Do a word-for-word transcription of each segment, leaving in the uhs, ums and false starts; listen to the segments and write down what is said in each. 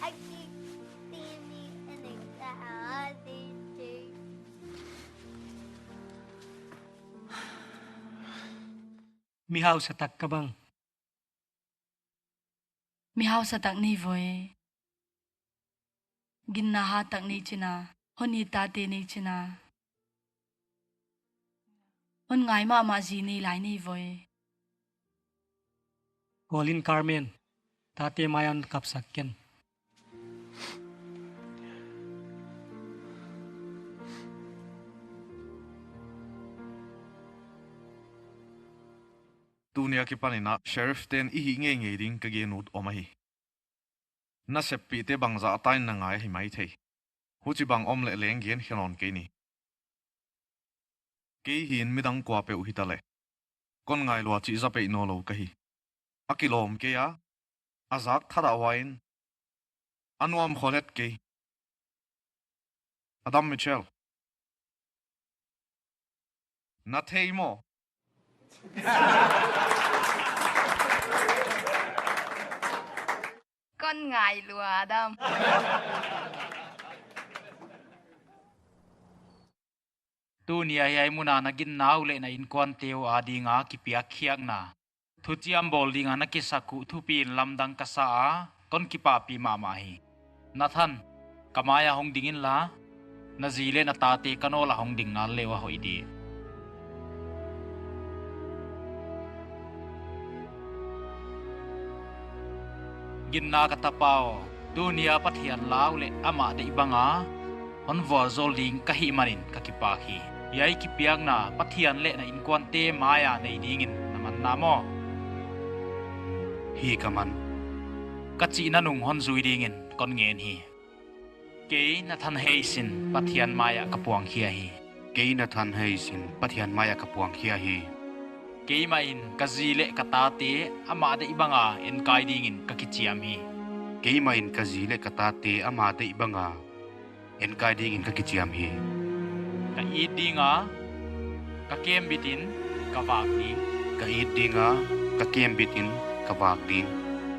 I keep seeing me in the sky, I see you. Mi hausa tak ka bang. Mi hausa tak nei voi. Ginna hat tak nei china. Hon it tate nei china. Hon ngai mahmah zi nei lai nei voi. Colin, Carmen, tate mai ah kapsak ken. Tuni a kipan in a sheriff ten i hih ngeingei ding ka gen ut om ahi. Na seppihte bangzah tan na ngai ahi maithei. Huchibang om leh leng gen khe nawn kei ni. Kei hi'n midang kuapeuh hitaleh kon ngailua chih za peih nawnlou ka hi. A kilawm kei a, a zak thadah huai in a nuam khol het kei. Adam Mitchell. Na thei maw? Kon ngailua, Adam. Tuni a hiai mun a na ginna uh leh na inkuante uh ading a kipiak khiakna thuchiam bawl ding a na kisak uh thupi'n lamdang ka sa a, kon kipahpih mahmah hi. Nathan, ka mai ah hong ding inla, na zi leh na tate ka nawl ah hong ding ngal leh uh a hoih di. Ginna ka tapa aw, tuni a Pathian lau leh amah deih bang a hon vualzawl ding ka hih manin ka kipak hi. Hiai kipiakna Pathian leh na inkuante mai a nei dingin na man na maw? Hi ka man. Ka chihna nung hon zui dingin kon ngen hi. Kei Nathan Hayes in Pathian mai ah ka puang khia hi. Kei Nathan Hayes in Pathian mai ah ka puang khia hi. Keimah in ka zi leh ka tate amah deih bang a enkai dingin ka kichiam hi. Keimah in ka zi leh ka tate amah deih bang a enkai dingin ka kichiam hi. Ka it ding a, ka kembit in ka vak ding. Ka it ding a, ka kembit in ka vak ding.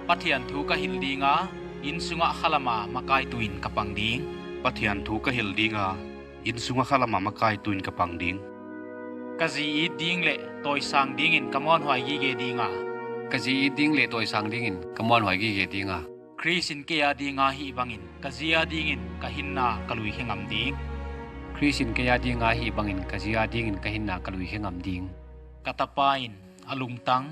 Pathian thu ka hilh ding a, innsung ah khalam a makaituin ka pang ding. Pathian thu ka hilh ding a, innsung ah khalam a makaituin ka pang ding. Ka zi it ding leh tawisang dingin ka muanhuai gige ding a. Ka zi it ding leh tawisang dingin ka muanhuai gige ding a. Khrist in kei ading a hih bangin ka zi adingin ka hinna ka lui khe ngam ding. Khrist in kei ading a hih bangin ka zi adingin ka hinna ka lui khe ngam ding. Ka tapa in a lungtang,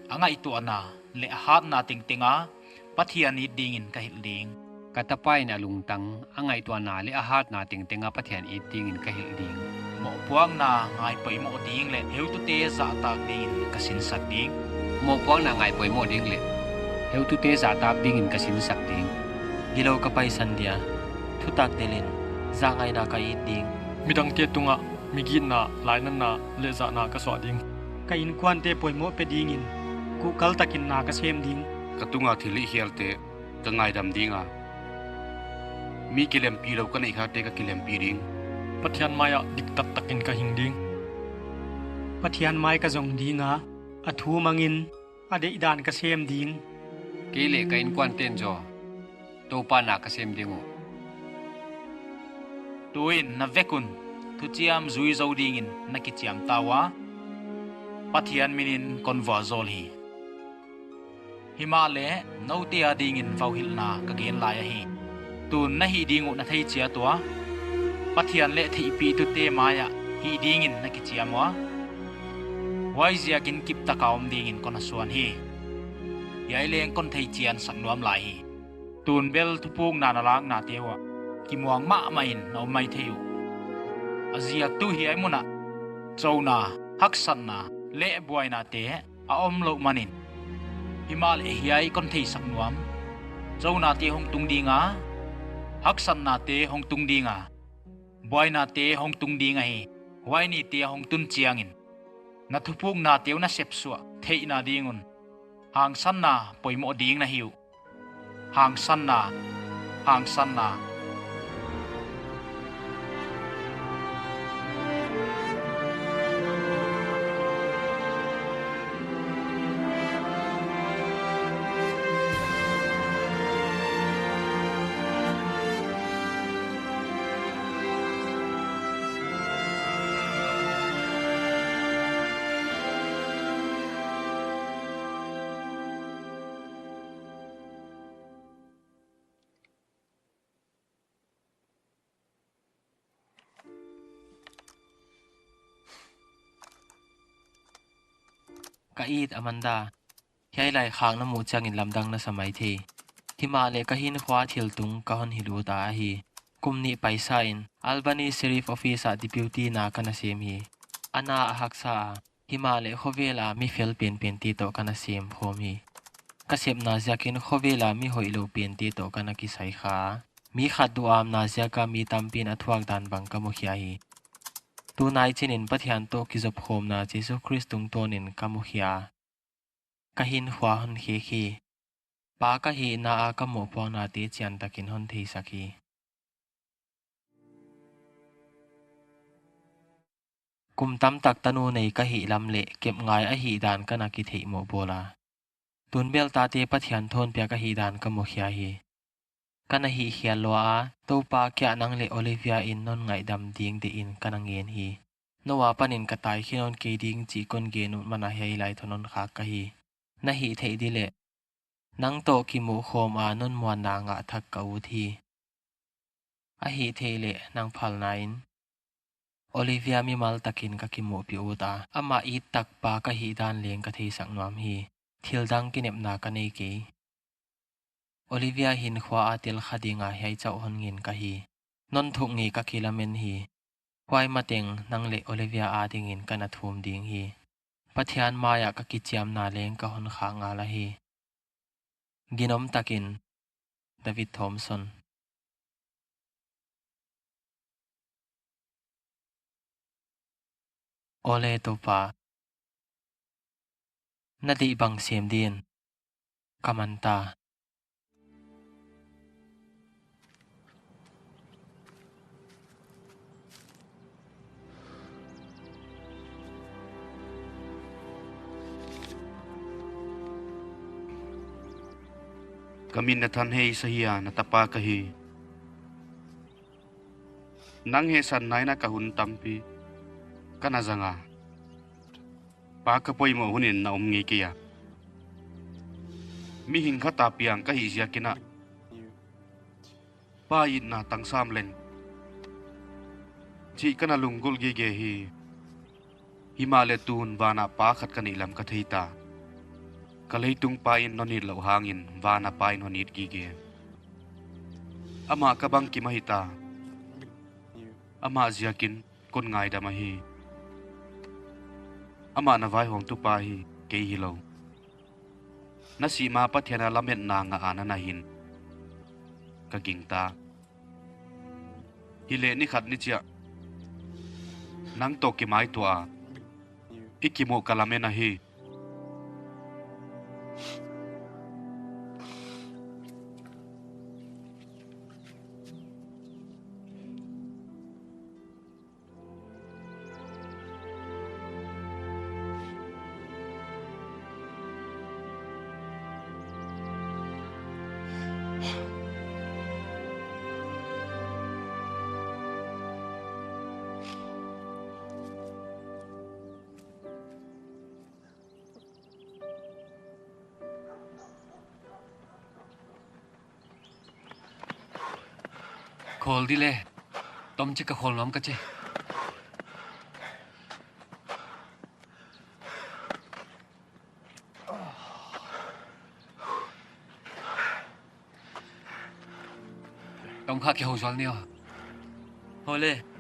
a ngaihtuahna leh a hatna tengteng a Pathian it dingin ka hilh ding. Ka tapa in a lungtang, a ngaihtuahna leh a hatna tengteng a Pathian it dingin ka hilh ding. Mohpuakna ngai poimoh ding leh heutute zahtak dingin ka sinsak ding. Mohpuakna ngai poimoh ding leh heutute zahtak dingin ka sinsak ding. Gilou ka paisan dia, thutak delin zangaihna ka it ding. Midangte tungah migitna, lainatna leh zahna ka suah ding. Ka inkuante poimoh pe dingin kuhkal takin na ka sem ding. Ka tunga thilhihkhialte ka ngaidam ding a, mi kilempih lou ka neihkhate ka kilempih ding. Pathian mai ah diktat takin ka hing ding. Pathian mai ka zong ding a, a thu mangin a deihdan ka sem ding. Kei leh ka inkuante'n zaw Toupa na ka sem ding uh. Tuin na vek un thuchiam zui zou dingin na kichiam ta ua, Pathian minin kon vualzawl hi. Himahleh noute adingin vauhilhna ka gen lai ahi. Tun na hih ding uh na thei chiat ua, Pathian leh theihpihtute mai ah hih dingin na kichiam ua, huaiziakin kiptak a om dingin kon na suan hi. Hiai leng kon theichian sak nuam lai hi. Tun bel thupukna na laknate uah kimuang mahmah in na om maithei uh. A ziak tuh hiai mun ah chouna, haksatna leh buainate a omlouh manin. Himahleh hiai kon theisak nuam: chounate hong tung ding a, haksatnate hong tung ding a, buainate hong tung ding ahi. Huai nite a hong tun chiangin na thupuknate uh na sepsuah theihna ding un hangsanna poimoh ding na hi uh. Hangsanna, hangsanna. Ka it, Amanda. Hiai lai khak na muh chiangin lamdang na sa maithei. Himahleh ka hinkhua thil tung ka hon hilh ut a ahi. Kum nih paisa in Albany Sheriff Office ah deputy na ka na sem hi. A na a haksa a, himahleh khovel a mi fel penpente toh ka na sem khawm hi. Ka sepna ziakin khovel a mi hoihlou pente toh ka na kisai kha a, mi khat duhamna ziaka mi tampi'n a thuak dan bang ka mukhia hi. Tunai chinin Pathian toh kizopkhawmna Jesu Khrist tungtawnin ka mukhia a, ka hinkhua hon khek hi. Pa ka hihna a ka mohpuaknate chiantakin hon theisak hi. Kum tamtak tanu nei ka hih lam leh kep ngai ahihdan ka na kitheihmoh bawl a, tun bel tate Pathian thawnpiak ahihdan ka mukhia hi. Ka na hihkhial lua a, Toupa kiang ah nang leh Olivia in non ngaihdam ding dehin ka na ngen hi. Nou apanin ka tai khin nawn kei ding chih kon gen ut man a hiai lai thu non khak ka hi. Na hih theih di leh, nang toh kimuh khawm a non muanna ngah thak ka ut hi. Ahihtheih leh nang phalna in Olivia mimal takin ka kimuhpih ut a, amah it tak pa ka hihdan leng ka theisak nuam hi. Thil dang kinepna ka nei kei. Olivia hinkhua a tel kha dinga hiai chauh hon ngen ka hi. Non thuk ngei ka kilamen hi. Huai mateng nang leh Olivia adingin ka na thum ding hi. Pathian mai ah ka kichiamna leng ka hon khak ngal ahi. Ginom takin, David Thompson. Aw le Toupa, na deih bang sem din ka man ta. Ka min Nathan Hayes ahi a, na tapa ka hi. Nang hehsan nain a ka hun tampi ka na zang a, Pa ka poimoh hunin na om ngei kei a. Mihing khat a piang ka hih ziakin a, Pa itna tangsam leng chih ka na lunggulh gige hi. Himahleh tun van a Pa khat ka neih lam ka thei ta. Ka leitung pa in non it louh hangin van a Pa in hon it gige. Amah ka bangkim ahi ta. Amah ziakin kon ngaidam ahi. Amah na vaihawmtu pa hi, kei hilou. Na sih ma Pathian a lametna ngah a na na hi'n ka gingta. Hileh ni khat ni chiah nang toh kimaituah a i kimuh ka lamen ahi. Khawl di le. Tom chik ka khawl nuam ka chi. Tom kha kihou zual ni aw. Hole.